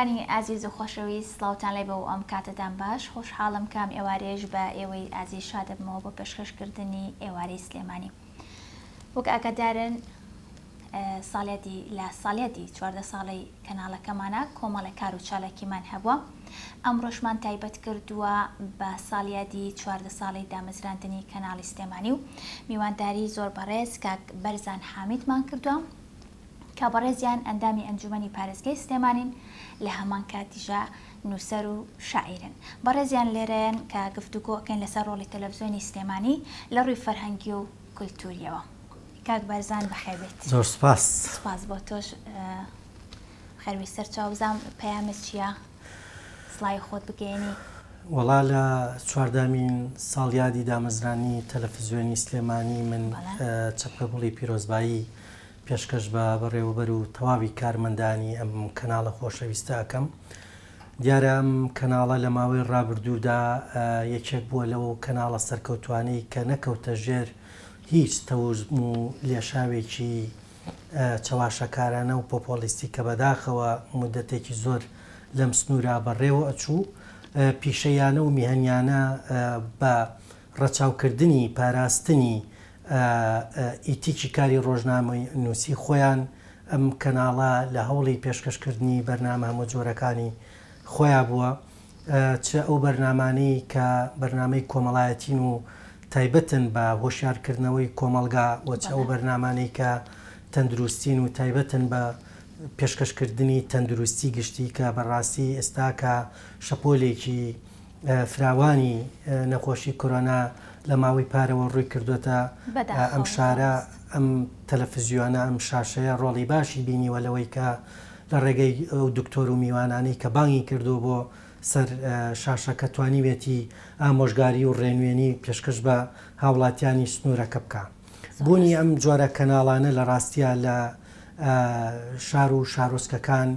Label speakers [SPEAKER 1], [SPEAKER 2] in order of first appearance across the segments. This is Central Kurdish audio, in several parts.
[SPEAKER 1] بینەرانی ئازیز و خۆشەویست سڵاوتان لێ بێ و ئەم کاتەتان باش خۆشحاڵم کە ئەم ئێوارەیەش بە ئێوەی ئازیز شادەبمەوە بۆ پێشکەشکردنی ئێوارەی سلێمانی وەک ئاگادارن ساڵیادی لە ساڵیادی 14 ساڵەی کەناڵەکەمانە کۆمەڵێک کار و چالاکیمان هەبووە ئەمڕۆشمان تایبەت کردووە بە ساڵیادی 14 ساڵەی دامەزراندنی کەناڵی سلێمانی و میوانداری زۆر بەڕێز کاک بەرزان حامیدمان کردووە کە بەڕێزیان ئەندامی ئەنجومەنی پارێزگای سلێمانین لە هەمان کاتیشا نووسەر و شاعیرن. بەڕێزیان لێرەیەن کە گفتوگۆ ئەکەین لەسەر ڕۆڵی تەلەفزیۆنی سلێمانی لە ڕووی فەرهەنگی و کولتووریەوە. کاک بەرزان بەخێر بێیت.
[SPEAKER 2] زۆر سوپاس.
[SPEAKER 1] سوپاس بۆ تۆش. بەخێر بێی سەرچاو بزانم پەیامت چییە؟ سڵاوی خۆت بگەیەنی.
[SPEAKER 2] وەڵا لە چواردەمین ساڵیادی دامەزرانی تەلەفزیۆنی سلێمانی من چەپکە گوڵی پیرۆزبایی پێشکەش بە بەڕێوەبەر و تەواوی کارمەندانی ئەم کەناڵە خۆشەویستە ئەکەم. دیارە ئەم کەناڵە لە ماوەی ڕابردوودا یەکێک بووە لەو کەناڵە سەرکەوتوانەی کە نەکەوتە ژێر هیچ تەوژم و لێشاوێکی چەواشەکارانە و پۆپۆڵیستی کە بەداخەوە مودەتێکی زۆر لەم سنوورە بەڕێوە ئەچوو پیشەیانە و میهەنیانە بە ڕەچاوکردنی پاراستنی ئیتیکی کاری ڕۆژنامەنووسی خۆیان، ئەم کەناڵە لە هەوڵی پێشکەشکردنی بەرنامە هەمەجۆرەکانی خۆیا بووە، چ ئەو بەرنامانەی کە بەرنامەی کۆمەڵایەتین و تایبەتن بە هۆشیارکردنەوەی کۆمەڵگا و چ ئەو بەرنامانەی کە تەندروستین و تایبەتن بە پێشکەشکردنی تەندروستی گشتی کە بەڕاستی ئێستا کە شەپۆلێکی فراوانی نەخۆشی کۆرۆنا لە ماوەی پارەوە ڕووی کردووەتە ئەم شارە، ئەم تەلەفزیۆنە، ئەم شاشەیە ڕۆڵی باشی بینیوە لەوەی کە لە ڕێگەی ئەو دکتۆر و میوانانەی کە بانگی کردووە بۆ سەر شاشەکە توانیوێتی ئامۆژگاری و ڕێنوێنی پێشکەش بە هاوڵاتیانی سنوورەکە بکا. بوونی ئەم جۆرە کەناڵانە لە ڕاستیا لە شار و شارۆچکەکان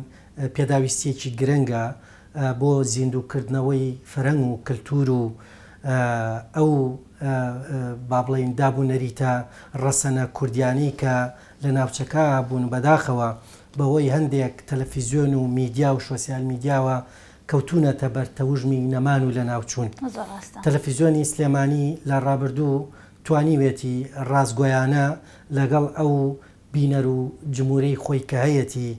[SPEAKER 2] پێداویستییەکی گرنگە بۆ زیندووکردنەوەی فەرەنگ و کلتور و ئەو با بڵێین داب و نەریتە ڕەسەنە کوردیانەی کە لە ناوچەکە بوون بەداخەوە بەهۆی هەندێک تەلەفیزیۆن و میدیا و شۆسیال میدیاوە کەوتوونەتە بەر تەوژمی نەمان و لەناوچوون. تەلەفیزیۆنی سلێمانی لە ڕابردوو توانیوێتی ڕاستگۆیانە لەگەڵ ئەو بینەر و جمورەی خۆی کە هەیەتی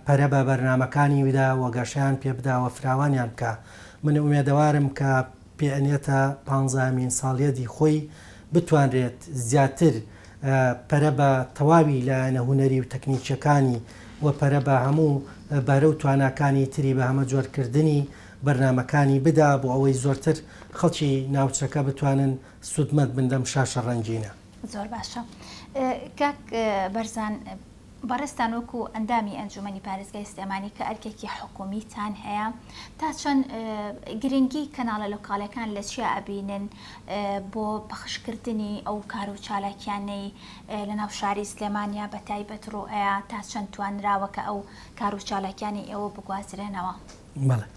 [SPEAKER 2] پەرە بە بەرنامەکانی بدا و گەشەیان پێ بدا و فراوانیان بکا. من ئومێدەوارم کە پێ ئەنێتە پانزەهەمین ساڵیەدی خۆی بتوانرێت زیاتر پەرە بە تەواوی لایەنە هونەری و تەکنیکیەکانی و پەرە بە هەموو بەهرە و تواناکانی تری بە هەمەجۆرکردنی بەرنامەکانی بدا بۆ ئەوەی زۆرتر خەڵکی ناوچەکە بتوانن سوودمەند بن لەم شاشە ڕەنگینە.
[SPEAKER 1] زۆر باشە کاک بەرزان بەڕێزتان وەکو ئەندامی ئەنجومەنی پارێزگای سلێمانی کە ئەرکێکی حکومیتان هەیە تا چەند گرنگی کەناڵە لۆکاڵەکان لە چیا ئەبینن بۆ پەخشکردنی ئەو کار و چالاکیانەی لە ناو شاری سلێمانیا بە تایبەت ڕوئەیە تا چەند توانراوە کە ئەو کار و چالاکیانی ئێوە بگوازرێنەوە؟
[SPEAKER 2] بەڵێ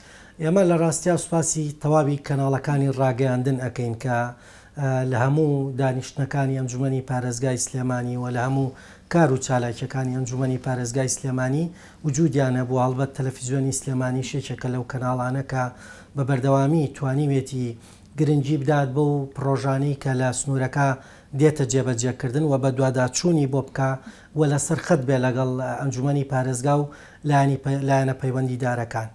[SPEAKER 2] ئێمە لە ڕاستیا سوپاسی تەواوی کەناڵەکانی ڕاگەیاندن ئەکەین کە لە هەموو دانیشتنەکانی ئەنجومەنی پارێزگای سلێمانی و لە هەموو کار و چالاکیەکانی ئەنجومەنی پارێزگای سلێمانی وجودیان هەبووە، هەڵبەت تەلەفیزیۆنی سلێمانیش یەکێکە لەو کەناڵانە کە بە بەردەوامی توانیوێتی گرنگی بدات بەو پڕۆژانەی کە لە سنوورەکە دێتە جێبەجێکردن و بەدواداچوونی بۆ بکا و لەسەر خەت بێ لەگەڵ ئەنجومەنی پارێزگا و لایەنە پەیوەندیدارەکان.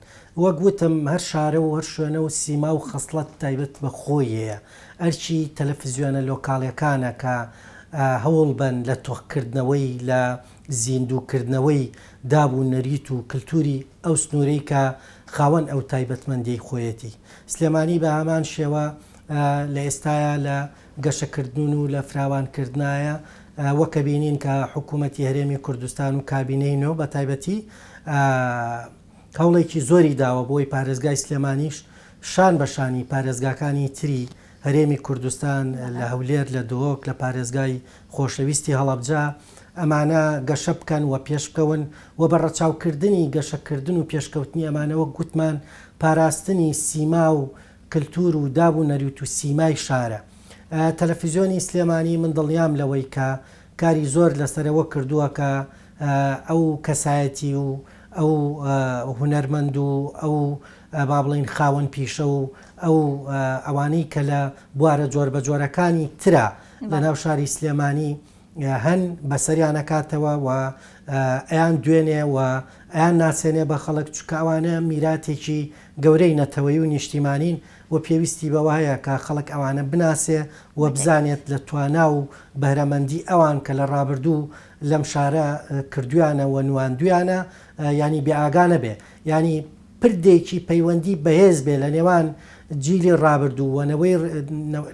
[SPEAKER 2] وەک وتم هەر شارە و هەر شوێنە و سیما و خەسڵەت تایبەت بە خۆی هەیە. ئەرکی تەلەفزیۆنە لۆکاڵیەکانە کە هەوڵ بەن لە تۆخکردنەوەی، لە زیندووکردنەوەی داب و نەریت و کلتوری ئەو سنوورەی کە خاوەن ئەو تایبەتمەندیەی خۆیەتی. سلێمانی بە هەمان شێوە لە ئێستایا لە گەشەکردن و لە فراوانکردنایە، وەک ئەبینین کە حکوومەتی هەرێمی کوردستان و کابینەی نۆ بە تایبەتی هەوڵێکی زۆری داوە بۆی پارێزگای سلێمانیش شان بە شانی پارێزگاکانی تری هەرێمی کوردستان لە هەولێر لە دهۆک لە پارێزگای خۆشەویستی هەڵەبجە ئەمانە گەشە بکەن و پێشبکەون و بە ڕەچاوکردنی گەشەکردن و پێشکەوتنی ئەمانە وەک گوتمان پاراستنی سیما و کلتور و داب و نەریت و سیمای شارە. تەلەفیزیۆنی سلێمانی من دڵنیام لەوەی کە کاری زۆر لەسەر ئەوە کردووە کە ئەو کەسایەتی و. ئەو هونەرمەند و ئەو با بڵێین خاوەن پیشە و ئەو ئەوانەی کە لە بوارە جۆربەجۆرەکانی ترا لە ناو شاری سلێمانی هەن بەسەریان ئەکاتەوە و ئەیان دوێنێ و ئەیان ناسێنێ بە خەڵک چونکە ئەوانە میراتێکی گەورەی نەتەوەیی و نیشتیمانین و پێویستی بەوە هەیە کە خەڵک ئەوانە بناسێ و بزانێت لە توانا و بەهرەمەندی ئەوان کە لە ڕابردوو لەم شارە کردویانە و نواندویانە یانی بێ ئاگا نەبێ یانی پردێکی پەیوەندی بەهێز بێ لە نێوان جیلی ڕابردوو و نەوەی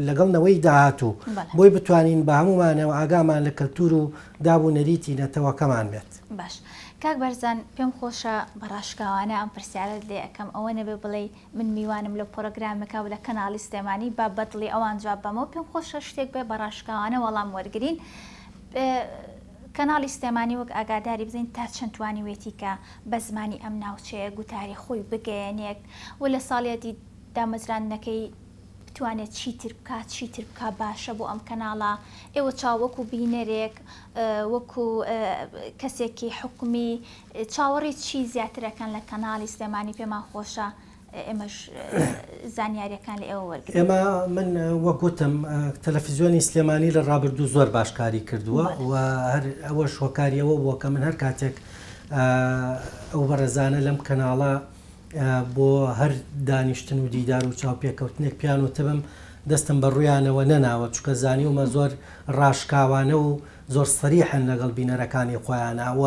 [SPEAKER 2] لەگەڵ نەوەی داهاتوو بۆی بتوانین بە هەموومانەوە ئاگامان لە کەلتور و داب و نەریتی نەتەوەکەمان بێت.
[SPEAKER 1] باش کاک بەرزان پێم خۆشە بە ڕاشکاوانە ئەم پرسیارەت لێ ئەکەم ئەوە نەبێ بڵێی من میوانم لە پۆرۆگرامێکا و لە کەناڵی سلێمانی با بەدڵی ئەوان جواب بەمەوە پێم خۆشە شتێک بێ بە ڕاشکاوانە وەڵام وەرگرین کەناڵی سلێمانی وەک ئاگاداری بزانین تا چەند توانیوێتی کە بە زمانی ئەم ناوچەیە گوتاری خۆی بگەیەنێت و لە ساڵیادی دامەزراندنەکەی بتوانێت چیتر بکات چیتر بکا باشە بۆ ئەم کەناڵە ئێوە چاو وەکو بینەرێک وەکو کەسێکی حکومی چاوەڕێی چی زیاتر ئەکەن لە کەناڵی سلێمانی پێمان خۆشە ئێمەش زانیاریەکان لە ئێوە وەرگرین.
[SPEAKER 2] ئێمە من وەک وتم تەلەفزیۆنی سلێمانی لە ڕابردوو زۆر باش کاری کردووە و هەر ئەوەش هۆکاری ئەوە بووە کە من هەر کاتێک ئەو بەڕێزانە لەم کەناڵە بۆ هەر دانیشتن و دیدار و چاوپێکەوتنێک پیان وتبم دەستم بە ڕوویانەوە نەناوە چونکە زانیومە زۆر ڕاشکاوانە و زۆر سەریحن لەگەڵ بینەرەکانی خۆیانا و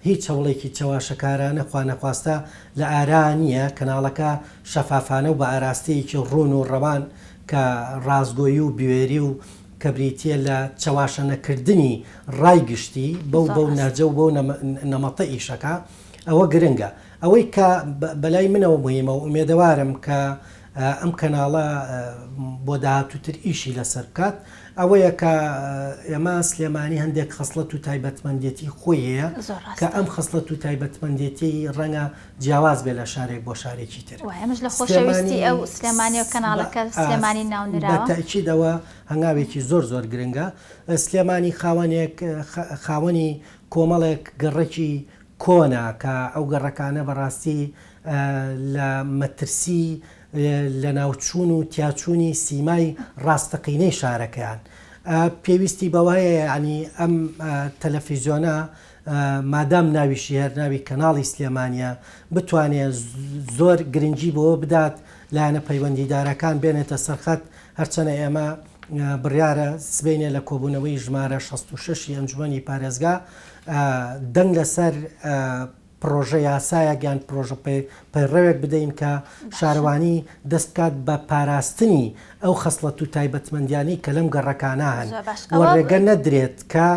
[SPEAKER 2] هیچ هەوڵێکی چەواشەکارانە خوانەخواستە لە ئارا نییە، کەناڵەکە شەفافانە و بە ئاراستەیەکی ڕوون و ڕەوان کە ڕاستگۆیی و بوێری و کە بریتییە لە چەواشە نەکردنی ڕای گشتی بەو بەو نەهجە و بەو نەمەتە ئیشەکا ئەوە گرنگە. ئەوەی کە بەلای منەوە موهیمە و ئومێدەوارم کە ئەم کەناڵە بۆ داهاتووتر ئیشی لەسەر بکات ئەوەیە کە ئێمە سلێمانی هەندێک خەسڵەت و تایبەتمەندێتی خۆی هەیە کە ئەم خەسڵەت و تایبەتمەندێتی ڕەنگە جیاواز بێت لە شارێک بۆ شارێکی تر.
[SPEAKER 1] ئێمەش لە خۆشەویستی ئەو سلێمانی و کەناڵەکە سلێمانی ناونراوە.
[SPEAKER 2] بە تەئکیدەوە هەنگاوێکی زۆر زۆر گرنگە. سلێمانی خاوەنێک خاوەنی کۆمەڵێک گەڕەکی کۆنە کە ئەو گەڕەکانە بەڕاستی لە مەترسی لەناوچوون و تیاچوونی سیمای ڕاستەقینەی شارەکەیان پێویستی بەوە هەیە یانی ئەم تەلەفیزیۆنە مادام ناویشی هەر ناوی کەناڵی سلێمانیە بتوانێ زۆر گرنگی بەوە بدات لایەنە پەیوەندیدارەکان بێنێتە سەرخەت هەرچەنە ئێمە بڕیارە سبەینێ لە کۆبوونەوەی ژمارە 66 ی ئەنجومەنی پارێزگا دەنگ لەسەر پڕۆژە یاسایەک یان پڕۆژە پەیڕەوێک بدەین کە شارەوانی دەست بکات بە پاراستنی ئەو خەسڵەت و تایبەتمەندیانەی کە لەم گەڕەکانە هەن و ڕێگە نەدرێت کە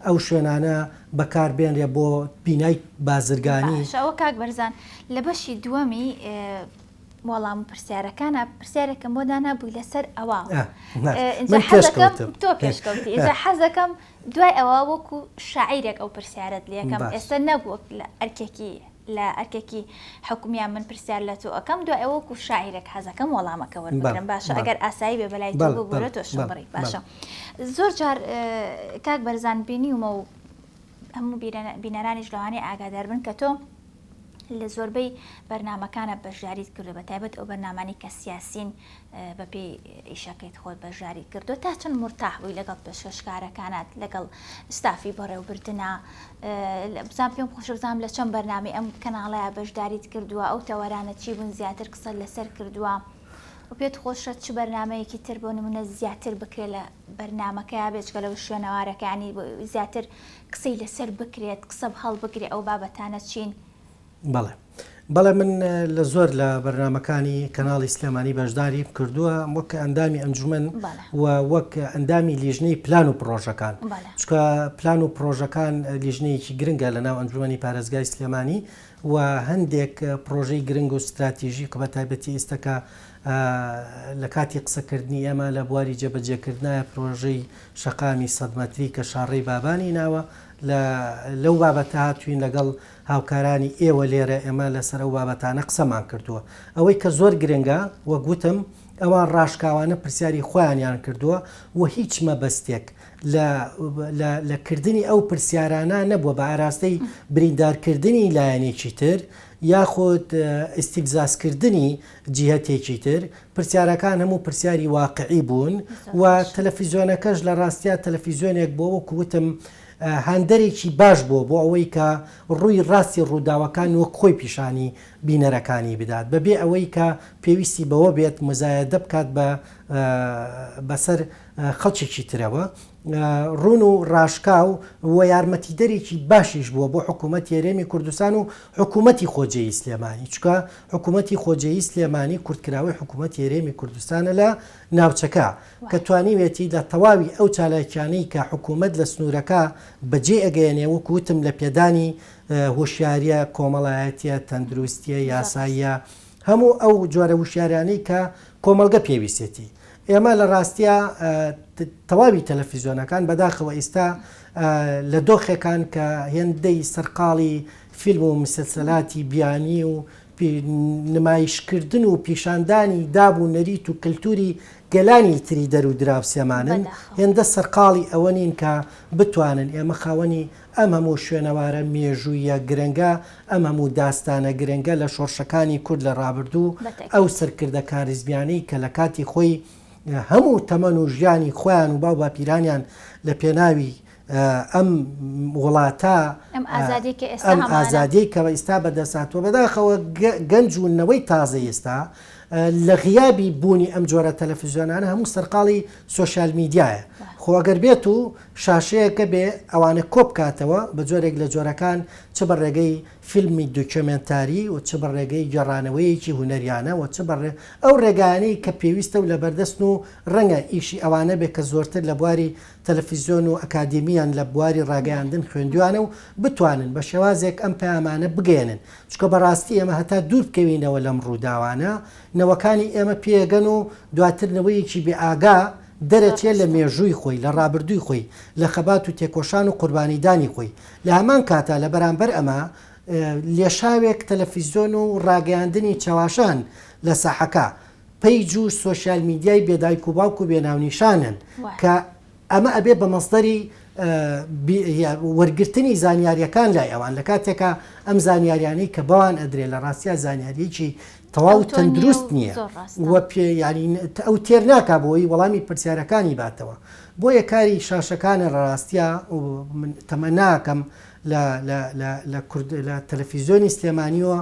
[SPEAKER 2] ئەو شوێنانە بەکار بێنرێ بۆ بینای بازرگانی.
[SPEAKER 1] باشە ئەوە کاک بەرزان لە بەشی دووەمی وەڵام و پرسیارەکانە پرسیارێکم بۆ دانابووی لەسەر ئەوە
[SPEAKER 2] من پێشکەوتم
[SPEAKER 1] تۆ پێشکەوتی ئینجا حەزەکەم دوای ئەوە وەکو شاعیرێک ئەو پرسیارەت لێکەم ئێستا نەک وەک لە ئەرکێکی لە ئەرکێکی حکومیان من پرسیار لە تۆ ئەکەم دوای ئەوە وەکو شاعیرێک حەزەکەم وەڵامەکە وەربگرم باشە ئەگەر ئاسایی بێ بەلای تۆ ببورە تۆشم بڕی باشە زۆر جار کاک بەرزان بینیومە و هەموو بینەرانیش لەوانەیە ئاگادار بن کە تۆ لە زۆربەی بەرنامەکانە بەشداریت کردو بە تایبەت ئەو بەرنامانەی کە سیاسین بەپێی ئیشەکەیت خۆت بەشداریت کردو تا چەند مورتاح بووی لەگەڵ پێشکەشکارەکانت لەگەڵ ستافی بەڕێوبردنا بزان پێم خۆشە بزانم لە چەند بەرنامەی ئەم کەناڵەیە بەشداریت کردووە ئەو تەوەرانە چی بوون زیاتر قسەت لەسەر کردووە و پێت خۆشە چ بەرنمەیەکی تر بۆ نمونە زیاتر بکرێت لە بەرنمەکەیا بێجگە لەو شوێنەوارەکانی زیاتر قسەی لەسەر بکرێت قسە هەڵبگرێ ئەو بابەتانە چین؟
[SPEAKER 2] بەڵێ بەڵێ من لە زۆر لە بەرنامەکانی کەناڵی سلێمانی بەشداریم کردووە وەک ئەندامی ئەنجومەن و وەک ئەندامی لیژنەی پلان و پڕۆژەکان چونکە پلان و پڕۆژەکان لیژنەیەکی گرنگە لە ناو ئەنجومەنی پارێزگای سلێمانی و هەندێک پڕۆژەی گرنگ و ستراتیژی کە بە تایبەتی ئیستا کە لە کاتی قسەکردنی ئێمە لە بواری جێبەجێکردنایە پرۆژەی شەقامی سەد مەتری کە شاڕێی بابانی ناوە لە لەو بابەتە هاتوین لەگەڵ هاوکارانی ئێوە لێرە ئێمە لەسەر ئەو بابەتانە قسەمان کردووە. ئەوەی کە زۆر گرنگە وەک وتم ئەوان ڕاشکاوانە پرسیاری خۆیانیان کردووە و هیچ مەبەستێک لە لە لە کردنی ئەو پرسیارانە نەبووە بە ئاراستەی بریندارکردنی لایەنێکی تر یاخود ئیستیفزازکردنی جیهەتێکی تر، پرسیارەکان هەموو پرسیاری واقعی بوون و تەلەفیزیۆنەکەش لە ڕاستیا تەلەفیزیۆنێک بووە وەکو وتم هاندەرێکی باش بووە بۆ ئەوەی کە ڕووی ڕاستی ڕووداوەکان وەک خۆی پیشانی بینەرەکانی بدات بەبێ ئەوەی کە پێویستی بەوە بێت مزایەدە بکات بە بەسەر خەڵکێکی ترەوە. ڕوون و ڕاشکاو و یارمەتیدەرێکی باشیش بووە بۆ حکوومەتی هەرێمی کوردستان و حکوومەتی خۆجێیی سلێمانی، چونکە حکوومەتی خۆجێیی سلێمانی کورتکراوەی حکوومەتی هەرێمی کوردستانە لە ناوچەکە، کە توانیوێتی لە تەواوی ئەو چالاکیانەی کە حکوومەت لە سنوورەکە بەجێی ئەگەیەنێ، وەکو وتم لە پێدانی هۆشیارییە کۆمەڵایەتییە، تەندروستییە، یاساییە، هەموو ئەو جۆرە وشیاریانەی کە کۆمەڵگە پێویستێتی. ئێمە لە ڕاستیا تەواوی تەلەفیزیۆنەکان بەداخەوە ئیستا لە دۆخێکان کە هێندەی سەرقاڵی فیلم و مسلسەلاتی بیانی و نمایشکردن و پیشاندانی داب و نەریت و کلتوری گەلانی تری دەر و دراوسێمانن هێندە سەرقاڵی ئەوە نین کە بتوانن ئێمە خاوەنی ئەم هەموو شوێنەوارە مێژوویە گرنگە، ئەم هەموو داستانە گرنگە لە شۆڕشەکانی کورد لە ڕابردوو، ئەو سەرکردە کاریزمیانەی کە لە کاتی خۆی هەموو تەمەن و ژیانی خۆیان و باو باپیرانیان لە پێناوی ئەم وڵاتە، ئەم ئازادیەی کە ئیستا بەدەست هاتووە، بەداخەوە گەنج و نەوەی تازەی ئێستا لە غیابی بوونی ئەم جۆرە تەلەفزیۆنانە هەموو سەرقاڵی سۆشیال میدیایە. خۆ ئەگەر بێت و شاشەیەکە بێ ئەوانە کۆبکاتەوە بە جۆرێک لە جۆرەکان چ بە ڕێگەی فیلمی دۆکیۆمێنتاری و چ بە ڕێگەی گێڕانەوەیەکی هونەریانە و چ بە ئەو ڕێگایانەی کە پێویستە و لەبەردەستن و ڕەنگە ئیشی ئەوانە بێ کە زۆرتر لە بواری تەلەفیزیۆن و ئەکادیمیان لە بواری ڕاگەیاندن خوێندویانە و بتوانن بە شێوازێک ئەم پەیامانە بگەیەنن چونکە بەڕاستی ئێمە هەتا دوور بکەوینەوە لەم ڕووداوانە نەوەکانی ئێمە پێگەن و دواتر نەوەیەکی بێ ئاگا دەرەچێ لە مێژووی خۆی، لە ڕابردووی خۆی، لە خەبات و تێکۆشان و قوربانیدانی خۆی. لە هەمان کاتا لە بەرامبەر ئەمە لێشاوێک تەلەفیزیۆن و ڕاگەیاندنی چەواشە هەن لە ساحەکە، پەیج و سۆشیال میدیای بێ دایک و باوک و بێ ناونیشانن کە ئەمە ئەبێ بە مەسدەری وەرگرتنی زانیاریەکان لای ئەوان لە کاتێکا ئەم زانیاریانەی کە بەوان ئەدرێ لە ڕاستیا زانیاریەکی تەواو تەندروست نییە و پێ یانی ئەو تێر ناکا بۆی وەڵامی پرسیارەکانی باتەوە بۆیە کاری شاشەکانە لە ڕاستیا من تەمەناکەم لە لە لە لە کورد لە تەلەفیزیۆنی سلێمانیەوە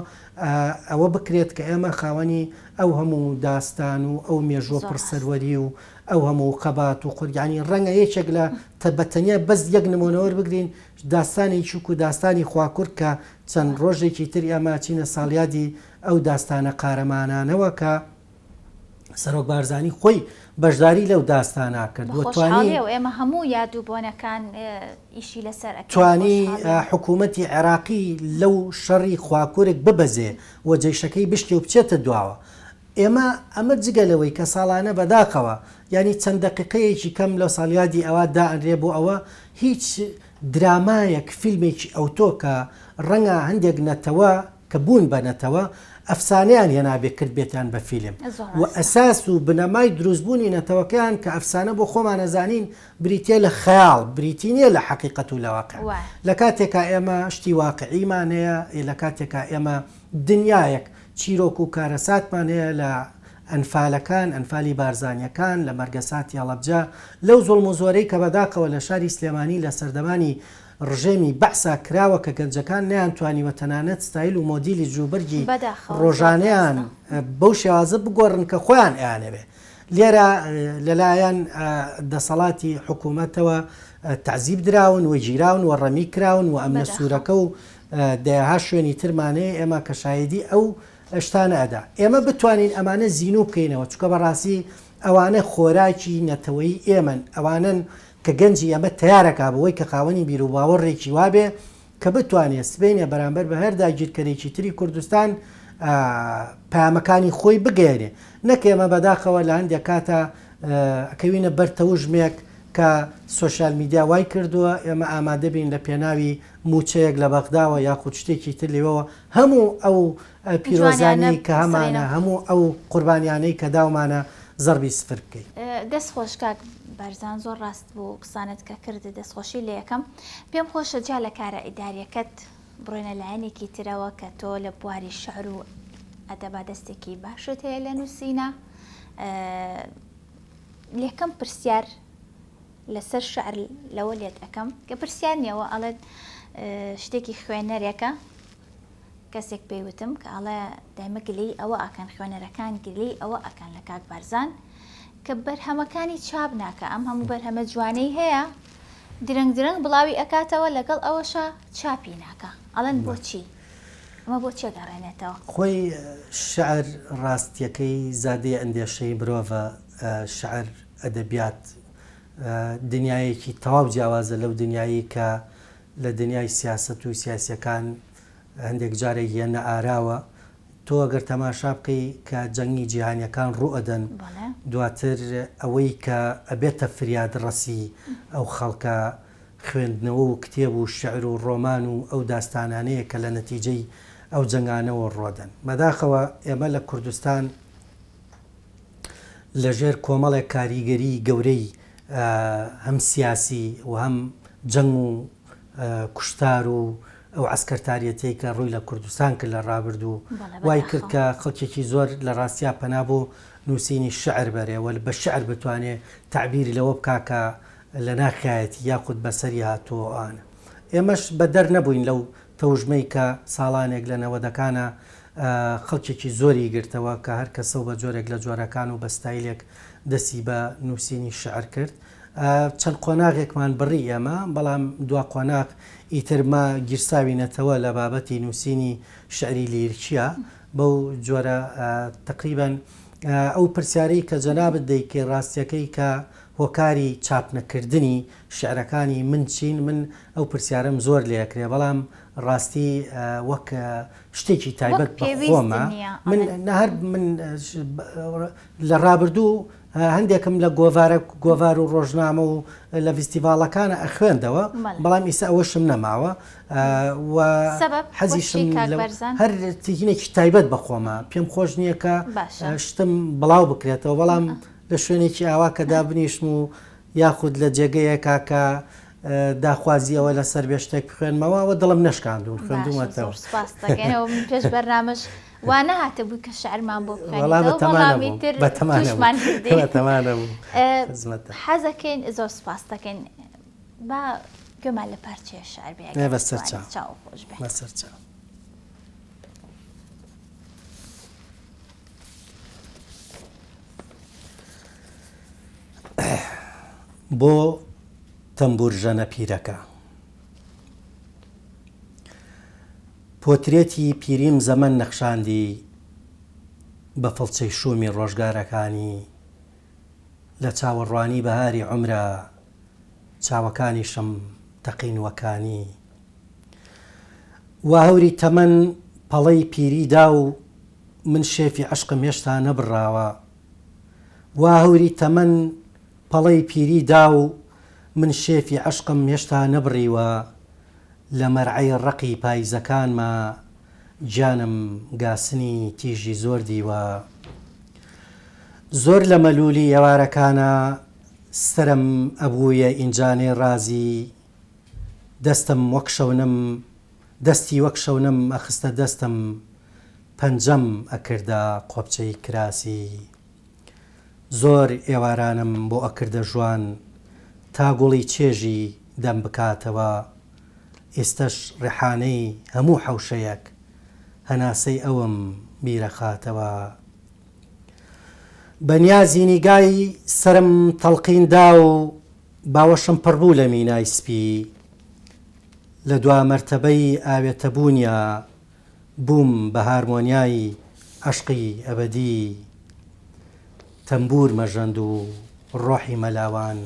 [SPEAKER 2] ئەوە بکرێت کە ئێمە خاوەنی ئەو هەموو داستان و ئەو مێژوە پڕ سەروەری و ئەو هەموو خەبات و قوربانی ڕەنگە یەکێک لە بە تەنیا بەس یەک نمونە وەربگرین داستانی چوک و داستانی خواکورد کە چەند ڕۆژێکی تر ئێمە ئەچینە ساڵیادی ئەو داستانە قارەمانانەوە کە سەرۆک بارزانی خۆی بەشداری لەو داستانە کرد و توانی
[SPEAKER 1] ئێمە هەموو یاد و بۆنەکان ئیشی لەسەر
[SPEAKER 2] توانی حکوومەتی عێراقی لەو شەڕی خواکورک ببەزێ و جەیشەکەی بشکێ و بچێتە دواوە. ئێمە ئەمە جگە لەوەی کە ساڵانە بەداخەوە یانی چەند دەقیقەیەکی کەم لە ساڵیادی ئەوە دائەنرێ بۆ ئەوە هیچ درامایەک فیلمێکی ئەوتۆ کە ڕەنگە هەندێک نەتەوە کە بوون بە نەتەوە ئەفسانەیان هێنابێ کردبێتیان بە فیلم و ئەساس و بنەمای دروستبوونی نەتەوەکەیان کە ئەفسانە بۆ خۆمان ئەزانین بریتیە لە خەیاڵ بریتی نییە لە حەقیقەت و لە واقع لە کاتێکا ئێمە شتی واقعیمان هەیە لە کاتێکا ئێمە دنیایەک چیرۆک و کارەساتمان هەیە لە ئەنفالەکان، ئەنفالی بارزانیەکان، لە مەرگەساتی هەڵەبجە، لەو زوڵم و زۆرەی کە بەداخەوە لە شاری سلێمانی لە سەردەمانی ڕژێمی بەعسا کراوە کە گەنجەکان نەیانتوانیوە تەنانەت ستایل و مۆدیلی جلوبەرگی ڕۆژانەیان بەو شێوازە بگۆڕن کە خۆیان ئەیانەوێ. لێرە لەلایەن دەسەڵاتی حکوومەتەوە تەعزیب دراون و گیراون و ڕەمی کراون و ئەمنە سوورەکە و دەیەها شوێنی ترمان هەیە ئێمە کە شایدی ئەو شتانە ئەدا ئێمە بتوانین ئەمانە زینوو بکەینەوە چونکە بەڕاستی ئەوانە خۆراکی نەتەوەیی ئێمەن ئەوانەن کە گەنجی ئێمە تەیارەکا بەوەی کە خاوەنی بیروباوەڕێکی وابێ کە بتوانێ سبەینێ بەرامبەر بە هەر داگیرکەرێکی تری کوردستان پەیامەکانی خۆی بگەیەنێ نەک ئێمە بەداخەوە لە هەندێک کاتا ئەکەوینە بەر تەوژمێک کە سۆشیال میدیا وای کردووە ئێمە ئامادە بین لە پێناوی مووچەیەک لە بەغداوە یاخود شتێکی تر لێوەوە هەموو ئەو پیرۆزانەی کە هەمانە هەموو ئەو قوربانیانەی کە داومانە. زەڕبی سفر بکەی.
[SPEAKER 1] دەست خۆش کاک بارزان زۆر ڕاست بوو قسانت کە کردت دەست خۆشی لێ ئەکەم پێم خۆشە جیا لە کارە ئیداریەکەت بڕۆینە لایەنێکی ترەوە کە تۆ لە بواری شعر و ئەدەبا دەستێکی باشت هەیە لە نووسینە لەکەم پرسیار لەسەر شعر لەوە لێت ئەەکەم کە پرسیار نیەوە ئەڵێت شتێکی خوێنەرێکە کەسێک پێی وتم کە ئەڵێ دایمە گلەیی ئەوە ئەکەن خوێنەرەکان گلەیی ئەوە ئەکەن لە کاک بارزان کە بەرهەمەکانی چاپ ناکە ئەم هەموو بەرهەمە جوانەی هەیە درەنگ درەنگ بڵاوی ئەکاتەوە لەگەڵ ئەوەشا چاپی ناکە ئەڵێن بۆچی ئەمە بۆچی گەڕێنێتەوە؟
[SPEAKER 2] خۆی شعر ڕاستیەکەی زادەی ئەندێشەی مرۆڤە شعر ئەدەبیات دنیایەکی تەواو جیاوازە لەو دنیایی کە لە دنیای سیاسەت و سیاسیەکان هەندێک جارێک یەنە ئاراوە، تۆ ئەگەر تەماشا بکەی کە جەنگی جیهانیەکان ڕوو ئەدەن دواتر ئەوەی کە ئەبێتە فریاد ڕەسی ئەو خەڵکە خوێندنەوە و کتێب و شعر و ڕۆمان و ئەو داستانانەیە کە لە نەتیجەی ئەو جەنگانەوە ڕوەدەن. بەداخەوە ئێمە لە کوردستان لە ژێر کۆمەڵێک کاریگەری گەورەی هەم سیاسی و هەم جەنگ و کوشتار و ئەو عەسکەرتاریەتەی کە ڕووی لە کوردستان کرد لە ڕابردوو وای کرد کە خەڵکێکی زۆر لە ڕاستیا پەنا بۆ نووسینی شعر بەرێ و بە شعر بتوانێ تەعبیر لەوە بکا کە لە ناخیایەتی یاخود بەسەری هاتووە ئەوانە. ئێمەش بەدەر نەبووین لەو تەوژمەی کە ساڵانێک لە نەوەدەکانا خەڵکێکی زۆری گرتەوە کە هەر کەسە و بە جۆرێک لە جۆرەکان و بە ستایلێک دەستی بە نووسینی شعر کرد. چەند قۆناغێکمان بڕی ئێمە، بەڵام دوا قۆناغ ئیتر ما گیرساوینەتەوە لە بابەتی نووسینی شعری لیرکییە بەو جۆرە تەقریبەن ئەو پرسیارەی کە جەنابت دەیکەی ڕاستیەکەی کە هۆکاری چاپنەکردنی شعرەکانی من چین من ئەو پرسیارەم زۆر لێ ئەکرێ بەڵام ڕاستی وەک شتێکی تایبەت بە خۆمە من هەر من لە ڕابردوو هەندێکم لە گۆڤارە گۆڤار و ڕۆژنامە و لە ڤیستیڤاڵەکانە ئەخوێندەوە بەڵام ئیسە ئەوەشم نەماوە و حەزیشم هەر تیهینێکی تایبەت بە خۆمە پێم خۆش نییە کە شتم بڵاو بکرێتەوە بەڵام لە شوێنێکی ئاوا کە دابنیشم و یاخود لە جێگەیەکا کە داخوازی ئەوە لەسەر بێ شتێک بخوێنمەوە ئەوە دڵم نەشکاندوون خوێندوومەتەوە.
[SPEAKER 1] باشە زۆر سوپاست دەکەین ئەوە من پێش بەرنامەش وا نەهاتبوو کە شعرمان بۆ بخوێنیتەوە بەڵام ئیتر تووشمان کردی.
[SPEAKER 2] بەتەما نەبووم خزمەتە.
[SPEAKER 1] حەزەکەین زۆر سوپاست دەکەین با گوێمان لە پارچەیە شعر بێ ئەگەر بتوانیت چاوو خۆش بێ.
[SPEAKER 2] بەسەرچاو. بۆ تەمبوورژەنە پیرەکە. پۆترێتی پیریم زەمەن نەخشاندی بە فڵچەی شوومی ڕۆژگارەکانی لە چاوەڕوانی بەهاری عومرا چاوەکانیشم تەقین وەکانی وا هەوری تەمەن پەڵەی پیری دا و من شێفی عەشقم هێشتا نەبڕاوە وا هەوری تەمەن پەڵەی پیری دا و من شێفی عەشقم هێشتا نەبڕیوە لە مەرعەی ڕەقی پایزەکانما گیانم گاسنی تیژی زۆر دیوە زۆر لە مەلوولی ئێوارەکانا سەرم ئەبوویە ئینجانەی ڕازی دەستم وەک شەونم دەستی وەک شەونم ئەخستە دەستم پەنجەم ئەکردە قۆپچەی کراسی زۆر ئێوارانم بۆ ئەکردە ژوان تا گوڵی چێژی دەم بکاتەوە ئیستەش ڕیحانەی هەموو حەوشەیەک هەناسەی ئەوم بیرەخاتەوە بە نیازی نیگای سەرم تەڵقین دا و باوەشم پڕبوو لە مینای سپی لە دوا مەرتەبەی ئاوێتەبوونیا بووم بە هارمۆنیای عەشقی ئەبەدی تەمبوور مەژەند و ڕۆحی مەلاوان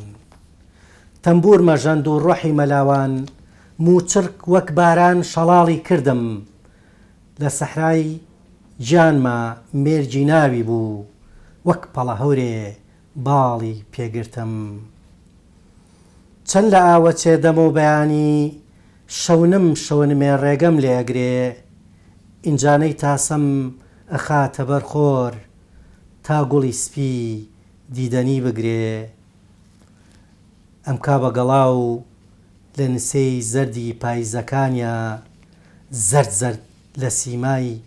[SPEAKER 2] تەمبوور مەژەند و ڕۆحی مەلاوان مووچڕک وەک باران شەڵاڵی کردم لە سەحرای گیانما مێرگی ناوی بوو وەک پەڵە هەورێ باڵی پێگرتم چەند لە ئاوەچێ دەمەو بەیانی شەونم شەونمێ ڕێگەم لێ ئەگرێ ئینجانەی تاسەم ئەخاتە بەر خۆر تا گوڵی سپی. دیدەنی بگرێ. ئەمکا بە گەڵا و لە نسێی زەردی پایزەکانیا زەرد زەرد لە سیمای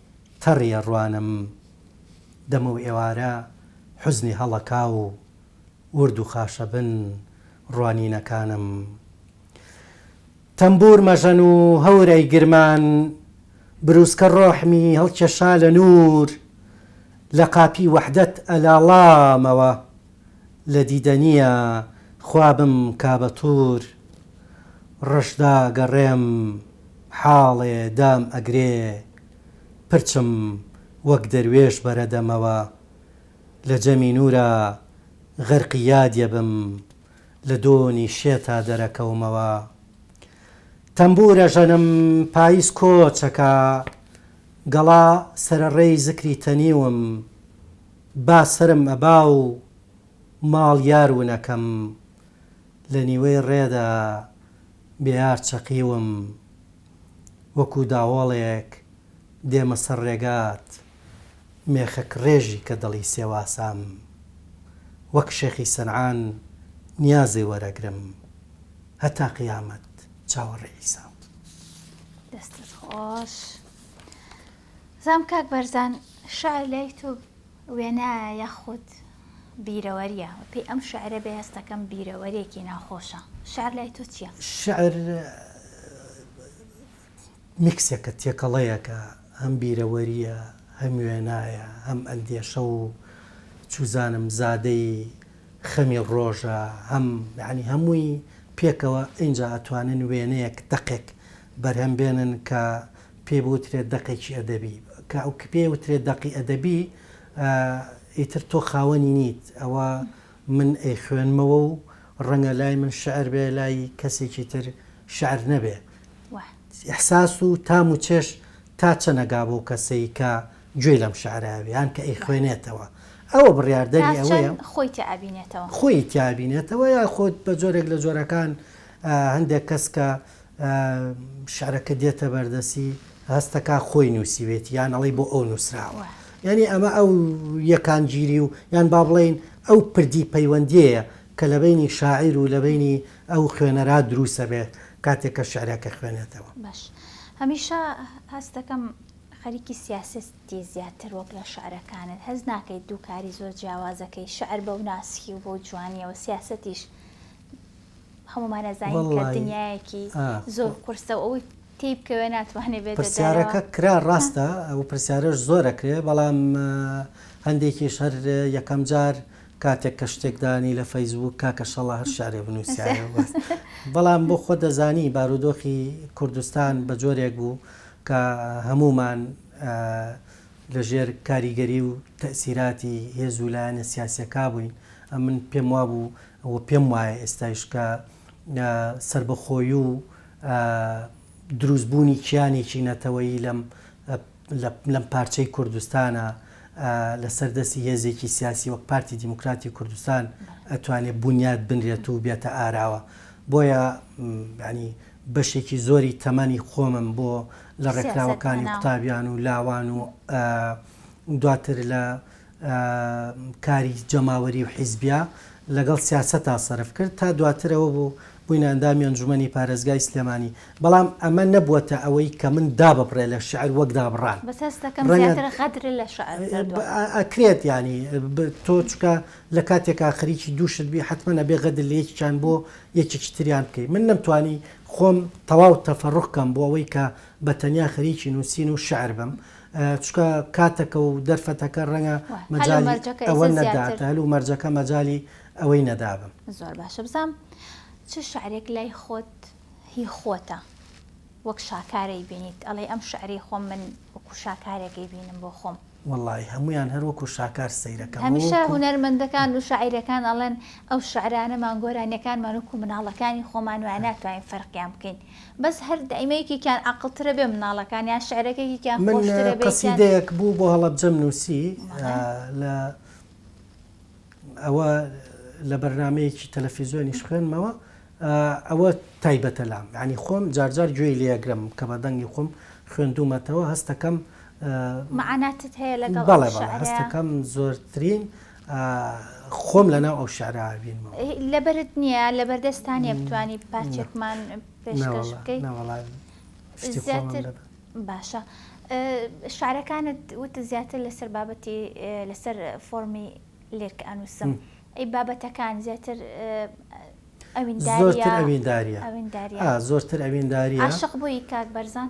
[SPEAKER 2] تەڕی ئەڕوانم. دەمەو ئێوارە حوزنی هەڵەکاو و ورد و خاشەبن ڕوانینەکانم. تەمبوور مەژەن و هەور ئەیگرمان، بروسکە ڕۆحمی هەڵکێشا لە نوور، لە قاپی وەحدەت ئەلاڵامەوە، لە دیدەنییە خوا بم کا بە توور، ڕەش داگەڕێم حاڵێ دام ئەگرێ، پرچم وەک دەروێش بەرەدەمەوە، لە جەمی نوورا غەرقی یادیەبم، لە دۆنی شێتا دەرەکەومەوە. تەمبوورە ژەنم پایز کۆچەکا، گەڵا سەرەڕێی زکری تەنیوم، با سەرم ئەبا و ماڵ یار ونەکەم، لە نیوەی ڕێدا بێ یار چەقیوم، وەکوو داوەڵێک دێمە سەر ڕێگات. مێخەک ڕێژی کە دڵی سێواسام وەک شێخی سەنعان نیازێ وەرەگرم هەتا قیامەت چاوەڕێ عیسام.
[SPEAKER 1] دەستت خۆش زام کاک بەرزان شعر لای تۆ وێنایە یاخود بیرەوەریە پێی ئەم شعرە بێ هەستەکەم بیرەوەرێکی ناخۆشە شعر لای تۆ چییە؟
[SPEAKER 2] شعر میکسێکە، تێکەڵەیەکە، هەم بیرەوەرییە، هەم وێنایە، هەم ئەندێشە و چوزانم زادەی خەمی ڕۆژە، هەم یانی هەمووی پێکەوە ئینجا ئەتوانن وێنەیەک، دەقێک بەرهەم بێنن کە پێی بوترێت دەقێکی ئەدەبی. کە ئەو پێی وترێت دەقی ئەدەبی ئیتر تۆ خاوەنی نیت، ئەوە من ئەیخوێنمەوە و ڕەنگە لای من شعر بێ لای کەسێکی تر شعر نەبێ. ئیحساس و تام و چێژ تا چەند ئەگا بەو کەسەی کە گوێی لەم شعرە ئەبێ یان کە ئەیخوێنێتەوە ئەوە بڕیاردەری
[SPEAKER 1] تا
[SPEAKER 2] ئەوەیە.
[SPEAKER 1] چەند خۆی تیا ئەبینێتەوە.
[SPEAKER 2] خۆی تیا ئەبینێتەوە یا خۆت بە جۆرێک لە جۆرەکان هەندێک کەس کە شعرەکە دێتە بەردەستی هەستەکا خۆی نووسیوێتی یان ئەڵێی بۆ ئەو نووسراوە یانی ئەمە ئەو یەکانگیری و یان با بڵێین ئەو پردی پەیوەندیەیە کە لە بەینی شاعیر و لە بەینی ئەو خوێنەرا دروست ئەبێت کاتێک کە شیعرەکە خوێنێتەوە.
[SPEAKER 1] باش هەمیشە هەست دەکەم خەریکی سیاسەتی زیاتر وەک لە شعرەکانت هەست ناکەیت دوو کاری زۆر جیاوازەکەی شعر بەو ناسکی و بەو جوانیەوە سیاسەتیش هەموومان ئەزانین کە دنیایەکی زۆر قورسە و ئەوەی تێی بکەوێ ناتوانێ بێتە دەرەوە.
[SPEAKER 2] پرسیارەکە کرا ڕاستە ئەو پرسیارەش زۆر ئەکرێ بەڵام هەندێکیش هەر یەکەم جار کاتێک کە شتێک دانی لە فەیسبووک کاکە شەڵا هەر شعرێ بنووسایە بەس بەڵام بۆ خۆت دەزانی بارودۆخی کوردستان بە جۆرێک بوو کە هەموومان لە ژێر کاریگەری و تەئسیراتی هێز و لایەنە سیاسیەکا بووین ئەمن پێم وابوو و پێم وایە ئێستایش کە سەربەخۆی و دروستبوونی کیانێکی نەتەوەیی لەم لەم پارچەی کوردستانە لەسەر دەستی هێزێکی سیاسی وەک پارتی دیموکراتی کوردستان ئەتوانێت بونیاد بنرێت و بێتە ئاراوە بۆیە ینی بەشێکی زۆری تەمەنی خۆمم بۆ لە ڕێکخراوەکانی قوتابیان و لاوان و دواتر لە کاری جەماوەری و حیزبیا لەگەڵ سیاسەتا سەرف کرد تا دواتر ئەوە بوو بووینە ئەندامی ئەنجومەنی پارێزگای سلێمانی بەڵام ئەمە نەبووەتە ئەوەی کە من داببڕێ لە شیعر وەک دابڕان.
[SPEAKER 1] بەس هەست دەکەم
[SPEAKER 2] ڕەنگە
[SPEAKER 1] زیاتر غەدر لە شعر کردووە.
[SPEAKER 2] ئەکرێت یانی تۆ چونکە لە کاتێکا خەریکی دوو شت بی حەتمەن ئەبێ غەدر لە یەکێکیان بۆ یەکێکی تریان بکەی من نەمتوانی خۆم تەواو تەفەروغ کەم بۆ ئەوەی کە بە تەنیا خەریکی نووسین و شیعر بم چونکە کاتەکە و دەرفەتەکە ڕەنگە مەجالی ئەوە نەدات هەل و مەرجەکە مەجالی ئەوەی نەدابم.
[SPEAKER 1] زۆر باشە بزانم چ شعرێک لای خۆت هی خۆتە وەک شاکار ئەیبینیت ئەڵێی ئەم شعرەی خۆم من وەکو شاکارێک ئەیبینم بۆ خۆم.
[SPEAKER 2] وەڵاهی هەموویان هەر وەکو شاکار سەیرەکەم
[SPEAKER 1] هەمیشە هونەرمەندەکان و شاعیرەکان ئەڵێن ئەو شعرانەمان گۆرانیەکانمان وەکو مناڵەکانی خۆمان وایە ناتوانین فەرقیان بکەین بەس هەر دایمە یەکێکیان عەقڵترە بێ مناڵەکان یان شعرەکە یەکێکیان
[SPEAKER 2] من
[SPEAKER 1] خۆشترە بێ یەکیان
[SPEAKER 2] قەسیدەیەک بوو بۆ هەڵەبجەم نووسی لە ئەوە لە بەرنامەیەکی تەلەفیزیۆنیش خوێنمەوە ئەوە تایبەتە لام یانی خۆم جارجار گوێی لێگرم کە بە دەنگی خۆم خوێندومەتەوە هەستەکەم
[SPEAKER 1] مەعاناتت هەیە لەگەڵ
[SPEAKER 2] بەڵێ بەڵێ هەستەکەم زۆرترین. خۆم لەناو ئەو شعرا ئەبینمەوە.
[SPEAKER 1] لەبەرت نییە لەبەردەستا نییە بتوانی پارچێکمان پێشکەش بکەی؟
[SPEAKER 2] نەوەڵا شتی خۆمم
[SPEAKER 1] زیاتر
[SPEAKER 2] لەبەر.
[SPEAKER 1] باشە شعرەکانت وتت زیاتر لەسەر بابەتی لەسەر فۆرمی لیرک ئەنووسم ئەی بابەتەکان زیاتر ئەوینداریە
[SPEAKER 2] زۆرتر ئەوینداریە
[SPEAKER 1] ئەوینداریە
[SPEAKER 2] ئا زۆرتر ئەوینداریە
[SPEAKER 1] عاشق بووی کاک بەرزان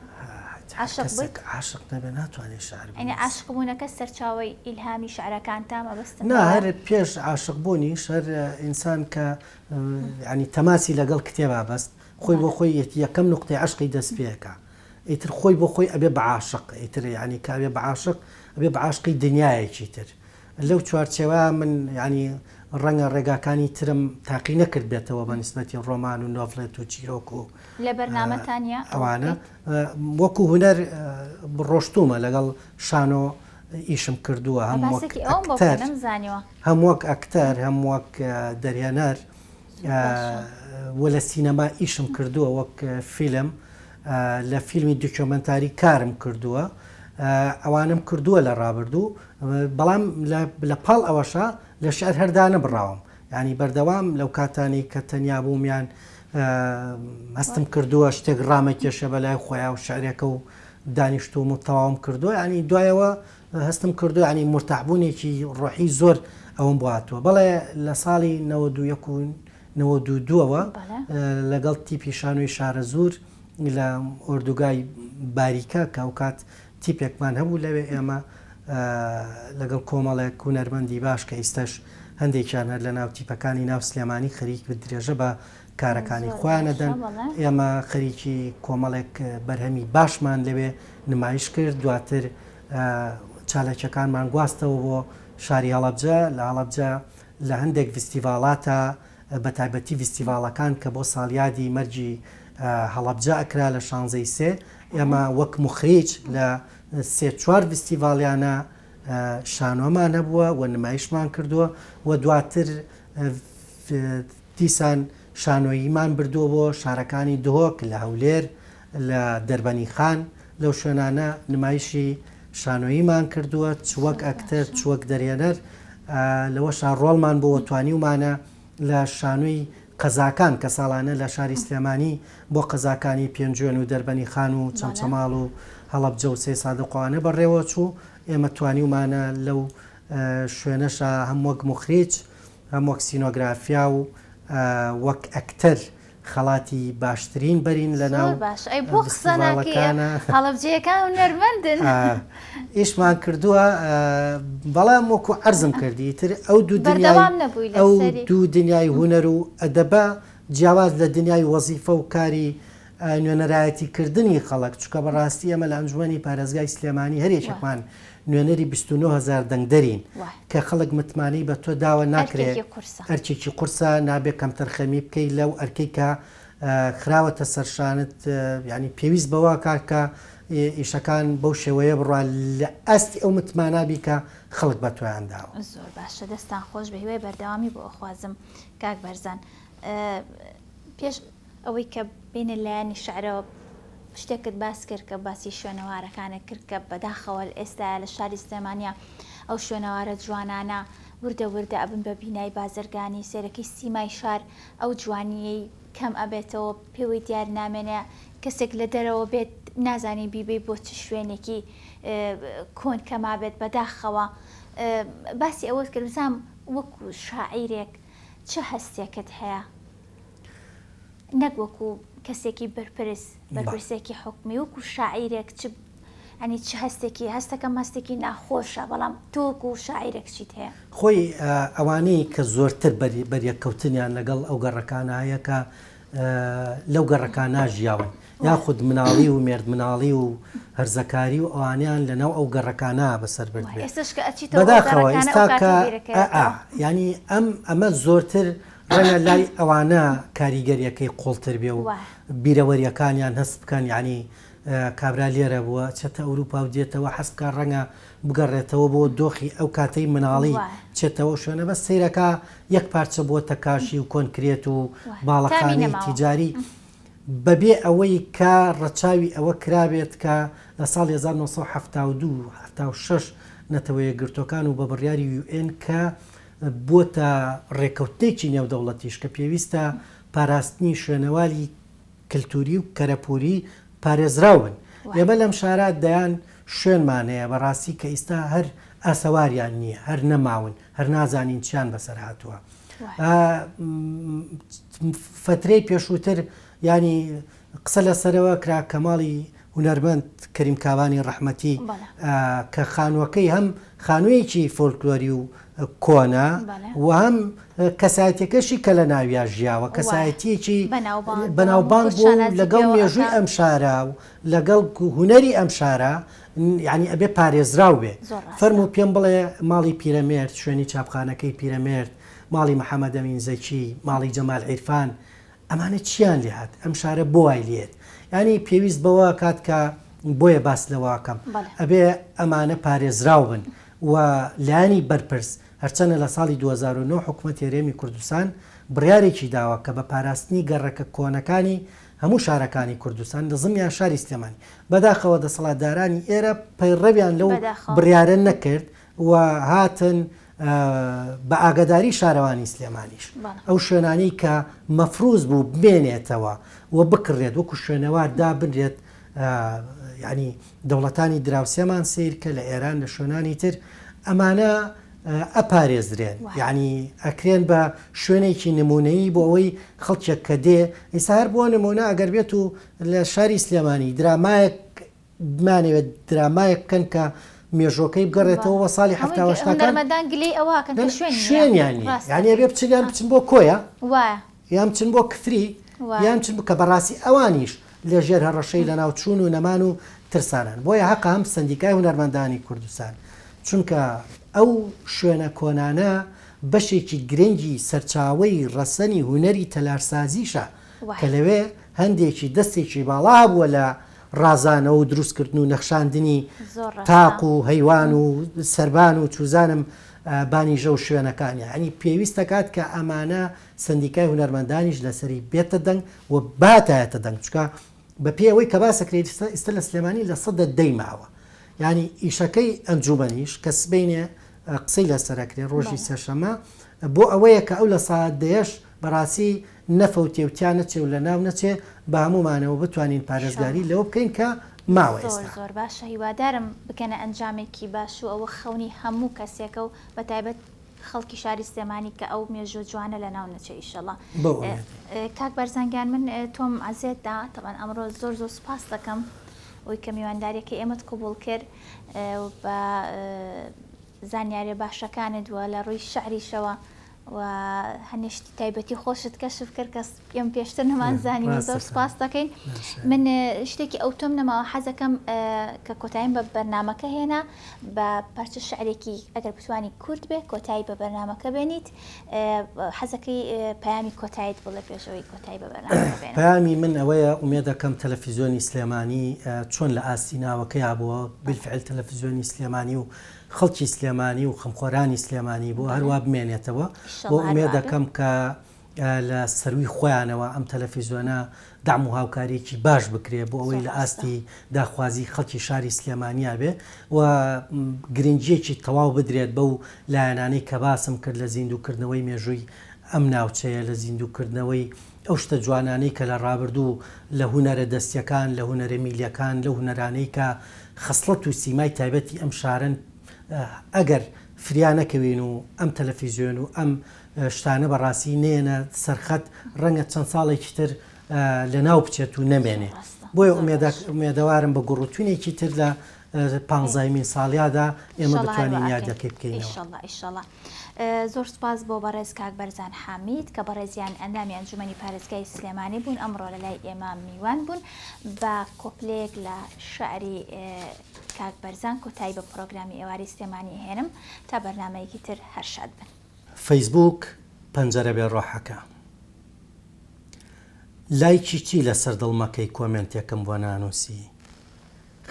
[SPEAKER 1] عاشق بوویت
[SPEAKER 2] کەسێک عاشق نەبێ ناتوانێت شعر
[SPEAKER 1] یعنی
[SPEAKER 2] بنووسێ
[SPEAKER 1] عاشق بوونەکە سەرچاوەی ئیلهامی شعرەکانتە مەبەستم
[SPEAKER 2] نا
[SPEAKER 1] لەوەیە
[SPEAKER 2] هەر پێش عاشق بوونیش هەر ئینسان کە یعنی تەماسی لەگەڵ کتێبا بەست خۆی بۆ
[SPEAKER 1] بەڵێ
[SPEAKER 2] خۆی یەکەم نوقتەی عەشقی دەست پێکا ئیتر خۆی بۆ خۆی ئەبێ بە عاشق ئیتر یعنی کە ئەبێ بە عاشق ئەبێ بە عاشقی دنیایەکی تر لەو چوارچێوە من یانی ڕەنگە ڕێگاکانی ترم تاقی نەکردبێتەوە بە نیسبەتی ڕۆمان و نۆڤڵێت و چیرۆک و
[SPEAKER 1] لە بەرنامەتان نییە ئەوە
[SPEAKER 2] ئەوانە
[SPEAKER 1] بکەیت؟
[SPEAKER 2] وەکو هونەر ڕۆشتوومە لەگەڵ شانۆ ئیشم کردووە هەم وەک
[SPEAKER 1] باسێکی ئەوەم بۆ بکە
[SPEAKER 2] ئەکتەر
[SPEAKER 1] نەمزانیوە.
[SPEAKER 2] هەم وەک ئەکتەر هەم وەک دەرهێنەر
[SPEAKER 1] زۆر باشە.
[SPEAKER 2] و لە سینەما ئیشم کردووە وەک فیلم لە فیلمی دوکیۆمەنتاری کارم کردووە ئەوانەم کردووە لە ڕابردوو بەڵام لە پاڵ ئەوەشا لە شعر هەر دانەبڕاوم یانی بەردەوام لەو کاتانەی کە تەنیا بووم یان هەستم کردووە شتێک ڕامەکێشە بە لای خۆیان و شعرێکە و دانیشتوم و تەواوم کردووە ینی دوایەوە هەستم کردو ینی مرتاحبوونێکی ڕۆحی زۆر ئەوم بۆ هاتووە بەڵێ لە ساڵی 91 و 92ەوە لەگەڵ تیپی شانۆی شارەزوور لە ئۆردوگای باریکە کە ئەوکات تیپێکمان هەبوو لەوێ ئێمە لەگەڵ کۆمەڵێک هونەرمەندی باش کە ئیستەش هەندێکیان هەر لە ناو تیپەکانی ناو سلێمانی خەریک درێژە بە کارەکانی
[SPEAKER 1] زۆر
[SPEAKER 2] خۆیان
[SPEAKER 1] باشە
[SPEAKER 2] ئەدەن
[SPEAKER 1] بەڵێ.
[SPEAKER 2] ئێمە خەریکی کۆمەڵێک بەرهەمی باشمان لەوێ نمایش کرد دواتر چالاکیەکانمان گواستەوە بۆ شاری هەڵەبجە لە هەڵەبجە لە هەندێک ڤستیڤاڵاتا بەتایبەتی ڤیستیڤاڵەکان کە بۆ ساڵیادی مەرگی هەڵەبجە ئەکرا لە شانزەی سێ ئێمە وەک موخریج لە سێ چوار ڤیستیڤاڵیانە شانۆمان هەبووە و نمایشمان کردووە و دواتر دیسان شانۆییمان بردووە بۆ شارەکانی دهۆک لە هەولێر لە دەربەنی خان لەو شوێنانە نمایشی شانۆییمان کردووە چ وەک ئەکتەر چ وەک دەرهێنەر لەوەشا ڕۆڵمان بۆوە توانیومانە لە شانۆی قەزاکان کە ساڵانە لە شاری سلێمانی بۆ قەزاکانی پێنجوێن و دەربەنی خان و چەمچەماڵ و هەڵەبجە و سەیدسادق و ئەوانە بەڕێوە چوو ئێمە توانیومانە لەو شوێنەشا هەم وەک موخریج هەم وەک سینۆگرافیا و وەک ئەکتەر خەڵاتی باشترین بەرین لەناو
[SPEAKER 1] زۆر باش ئەی بۆ قسە ناکەی
[SPEAKER 2] ڤستیڤاڵەکانە.
[SPEAKER 1] هەڵەبجەیەکان هونەرمەندن.
[SPEAKER 2] ئیشمان کردووە بەڵام وەکو عەرزم کردی ئیتر ئەو دوو دنیای
[SPEAKER 1] بەردەوام نەبووی
[SPEAKER 2] ئەو
[SPEAKER 1] لەسەری.
[SPEAKER 2] دوو دنیای هونەر و ئەدەبە جیاواز لە دنیای وەزیفە و کاری نوێنەرایەتی کردنی خەڵک چونکە بەڕاستی ئێمە لە ئەنجومەنی پارێزگای سلێمانی هەر یەکێکمان نوێنەری 29 هەزار دەنگدەرین کە خەڵک متمانەی بە تۆ داوە ناکرێ ئەرکێکی قورسە نابێ کەمتەرخەمی بکەی لەو ئەرکەی کە خراوەتە سەرشانت یعنی پێویست بەوە کات کە ئیشەکان بەو شێوەیە بڕوا لە ئاستی ئەو متمانە بی کە خەڵک بە تۆیان داوە.
[SPEAKER 1] زۆر باشە دەستان خۆش بێ هیوای بەردەوامی بۆ ئەخوازم کاک بەرزان پێش ئەوەی کە بێینە لایەنی شعرەوە شتێکت باس کرد کە باسی شوێنەوارەکانت کرد کە بەداخەوە ئێستا لە شاری سلێمانیا ئەو شوێنەوارە جوانانە وردە وردە ئەبن بە بینای بازرگانی سێرەکەی سیمای شار ئەو جوانیەی کەم ئەبێتەوە پێوەی دیار نامێنێ کەسێک لە دەرەوە بێت نازانی بیبەی بۆ چ شوێنێکی کۆن کە مابێت بەداخەوە باسی ئەوەت کرد بزانم وەکو شاعیرێک چ هەستێکت هەیە نەک وەکو کەسێکی بەرپرس بەرپرسێکی حکومی وەکو شاعیرێک چ ئەنی چ هەستێکی هەستەکەم هەستێکی ناخۆشە بەڵام تۆ وەکو شاعیرێک چیت هەیە؟
[SPEAKER 2] خۆی ئەوانەی کە زۆرتر بەریەککەوتنیان لەگەڵ ئەو گەڕەکانە هەیە کە لەو گەڕەکانە ژیاون یاخود مناڵی و مێرد مناڵی و هەرزەکاری و ئەوانیان لەناو ئەو گەڕەکانە بەسەر بردبێ بەداخەوە ئیستا کە ینی ئەم ئەمە زۆرتر ڕەنگە لای ئەوانە کاریگەریەکەی قوڵتر بێ و بیرەوەریەکانیان هەست بکەن یانی کابرا لێرە بووە چێتە ئەوروپا و دێتەوە حەز بکە ڕەنگە بگەڕێتەوە بۆ دۆخی ئەو کاتەی مناڵی بچێتەوە شوێنە بەس سەیرەکە یەک پارچە بووەتە کاشی و کۆنکرێت و باڵەخانەی تیجاری بەبێ ئەوەی کە ڕەچاوی ئەوە کرابێت کە لە ساڵی 1972 76 نەتەوە یەکگرتووەکان و بە بڕیاری یوئێن کە. بووەتە ڕێکەوتنێکی نێودەوڵەتیش کە پێویستە پاراستنی شوێنەواری کلتوری و کەرەپوری پارێزراو بن. ئێمە لەم شارە دەیان شوێنمان هەیە بەڕاستی کە ئیستا هەر ئاسەواریان نییە، هەر نەماون، هەر نازانین چیان بەسەر هاتووە. فەترەی پێشووتر یانی قسە لەسەرەوە کرا کە ماڵی هونەرمەند کەریم کاوانی ڕەحمەتی کە خانووەکەی هەم خانوویەکی فۆلکلۆری و کۆنە و هەم کەسایەتیەکەشی کە لە ناویا ژیاوە کەسایەتیەکی بەناوبانگ بوو لەگەڵ مێژووی ئەم شارە و لەگەڵ هونەری ئەم شارە یعنی ئەبێ پارێزراو بێ فەرموو پێم بڵێ ماڵی پیرەمێرد شوێنی چاپخانەکەی پیرەمێرد ماڵی محەممەدەمین زەکی ماڵی جەمال عیرفان ئەمانە چیان لێ هات؟ ئەم شارە بۆ وای لێت؟ یانی پێویست بەوە کات کە بۆیە باس لەوە ئەکەم ئەبێ ئەمانە پارێزراو بن و لایەنی بەرپرس هەرچەنە لە ساڵی 2009 حکومەتی هەرێمی کوردستان بڕیارێکی داوە کە بە پاراستنی گەڕەکە کۆنەکانی هەموو شارەکانی کوردستان لە زمنیان شاری سلێمانی بەداخەوە دەسەڵاتدارانی ئێرە پەیڕەویان لەو بڕیارە نەکرد و هاتن بە ئاگاداری شارەوانی سلێمانیش ئەو شوێنانەی کە مەفروز بوو بمێنێتەوە و بکڕێت وەکو شوێنەوار دابنرێت یعنی دەوڵەتانی دراوسێمان سیر کە لە ئێران لە شوێنانی تر ئەمانە ئەپارێزرێن یعنی ئەکرێن بە شوێنێکی نمونەیی بۆ ئەوەی خەڵکێک کە دێ ئیستا هەر بۆ نمونە ئەگەر بێت و لە شاری سلێمانی درامایەک بمانەوێت درامایەک بکەن کە مێژۆکەی بگەڕێتەوە بۆ ساڵی حەفتا و هەشتاکان.
[SPEAKER 1] هونەرمەندان گلەی ئەوە ئەکەن کە شوێن نییە.
[SPEAKER 2] شوێنیان نییە. یانی ئەبێ بچن یان بچن بۆ کۆیە یان بچن بۆ کفری یان بچن کە بەڕاستی ئەوانیش لە ژێر هەڕەشەی لەناوچوون و نەمان و ترسانان. بۆیە هەقە هەم سەندیکای هونەرمەندانی کوردستان چونکە ئەو شوێنە کۆنانە بەشێکی گرنگی سەرچاوەی ڕەسەنی هونەری تەلارسازیشە کە لەوێ هەندێکی دەستێکی باڵا هەبووە لە ڕازانەوە و دروستکردن و نەخشاندنی تاق و هەیوان و سەربان و چوزانم بانیژە و شوێنەکان یانی پێویست دەکات کە ئەمانە سەندیکای هونەرمەندانیش لەسەری بێتە دەنگ و باتایەتە دەنگ چکە بە پێی ئەوەی کە باسەکرێت ئێستا لە سلێمانی لە سەدە دەی ماوە یانی ئیشەکەی ئەنجومەنیش کە سبەینێ قسەی لەسەرەکرێ ڕۆژی سێشەمە بۆ ئەوەیە کە ئەو لە ساعت دەیەش بەڕاستی نەفەوتێ و تیا نەچێ و لەناو نەچێ بە هەموومانەوە بتوانین پارێزگاری لەوە بکەین کە ماوە
[SPEAKER 1] زۆر
[SPEAKER 2] ئێستا.
[SPEAKER 1] زۆر باشە هیوادارم بگەنە ئەنجامێکی باش و ئەوە خەونی هەموو کەسێکە و بەتایبەت خەڵکی شاری سلێمانی کە ئەو مێژووە جوانە لەناو نەچێ ئیشەڵا.
[SPEAKER 2] بەو ئومێدەی.
[SPEAKER 1] کاک بەرزان گیان من تۆم عەزێت دا تەبعەن ئەمڕۆ زۆر زۆر سوپاست دەکەم ئەوەی کە میوانداریەکەی ئێمەت قبوڵ کرد و بە زانیاریە باشەکانت و لە ڕووی شعریشەوە و هەنێ شتی تایبەتی خۆشت کەشف کرد کە ئێمە پێشتر نەمانزانیوە زۆر سپاس دەکەین من شتێکی ئەوتۆم نەماوە حەزەکەم کە کۆتاییم بە بەرنمەکە هێنا بە پارچە شعرێکی ئەگەر بتانی کورت بێ کۆتایی بە بەرنمەکە بێنیت حەزەکەی پەیامی کۆتاییت بڵێ پێشەوەی کۆتایی بە بەرنامەکە بێنم.
[SPEAKER 2] پەیامی من ئەوەیە ئومێدەکەم تەلەفیزیۆنی سلێمانی چۆن لە ئاستی ناوەکەیا بووە بالفعل تەلەفیزیۆنی سلێمانی و خەڵکی سلێمانی و خەمخۆرانی سلێمانی بۆ هەروا بمێنێتەوە و ئومێد دەکەم کە لە سەرووی خۆیانەوە ئەم تەلەفیزیۆنە دەعم و هاوکاریەکی باش بکرێ بۆ ئەوەی لە ئاستی داخوازی خەڵکی شاری سلێمانیا بێ و گرنگیەکی تەواو بدرێت بەو لایەنانەی کە باسم کرد لە زیندووکردنەوەی مێژووی ئەم ناوچەیە لە زیندووکردنەوەی ئەو شتە جوانانەی کە لە ڕابردوو لە هونەرە دەستیەکان، لە هونەرە میلیەکان، لەو هونەرانەی کە خەسڵەت و سیمای تایبەتی ئەم شارەن، ئەگەر فریا نەکەوین و ئەم تەلەفیزیۆن و ئەم شتانە بە ڕاستی نەیەنە سەر خەت، ڕەنگە چەند ساڵێکی تر لە ناو بچێت و نەمێنێ. بۆیە ئومێدەوارم بە گوڕوتوینێکی تر لە پانزایمین ساڵیادا ئێمە بتوانین یادەکەی بکەینەوە.
[SPEAKER 1] زۆر سوپاس بۆ بەڕێز کاک بەرزان حامید کە بەڕێزیان ئەندامی ئەنجومەنی پارێزگای سلێمانی بوون ئەمڕۆ لە لای ئێمە میوان بوون بە کۆپلەیەک لە شعری کاک بەرزان کۆتایی بە پرۆگرامی ئێوارەی سلێمانی ئەهێنم تا بەرنامەیەکی تر هەر شاد بن.
[SPEAKER 2] فەیسبووک پەنجەرە بێ ڕۆحەکە. لایکی چی لەسەر دڵ مەکەی کۆمێنتێکم بۆ نانوسی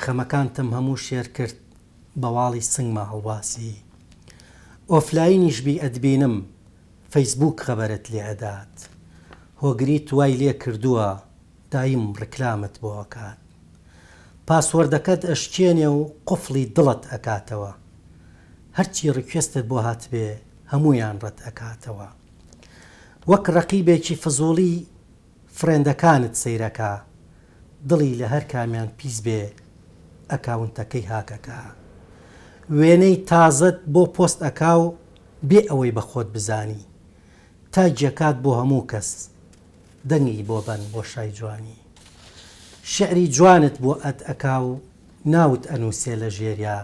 [SPEAKER 2] خەمەکانتم هەموو share کرد بە واڵی سنگما هەڵواسی offline یش بی ئەتبینم فەیسبووک خەبەرت لێ ئەدات هۆگریت وای لێ کردووە دایم ڕیکلامت بۆ ئەکات password ەکەت ئەشکێنێ و قوفڵی دڵت ئەکاتەوە هەرچی request ت بۆ هاتبێ. هەموویان ڕەت ئەکاتەوە. وەک ڕەقیبێکی فزوڵی friend ەکانت سەیرەکا دڵی لە هەر کامیان پیس بێ ئەکاونتەکەی هاک ئەکا وێنەی تازەت بۆ پۆست ئەکا و بێ ئەوەی بە خۆت بزانی tag ی ئەکات بۆ هەموو کەس دەنگی بۆ بەن بۆ شای جوانی شیعری جوانت بۆ add ئەکا و ناوت ئەنوسێ لە ژێریا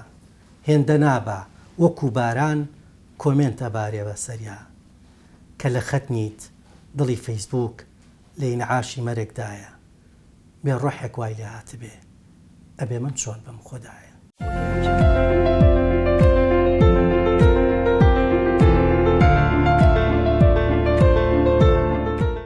[SPEAKER 2] هێندە نابا وەکو باران comment ئەبارێ بەسەریا کە لە خەت نیت دڵی فەیسبووک لە ئینعاشی مەرگ دایە بێ ڕۆحێک وای لێ هاتبێ ئەبێ من چۆن بم خودایە.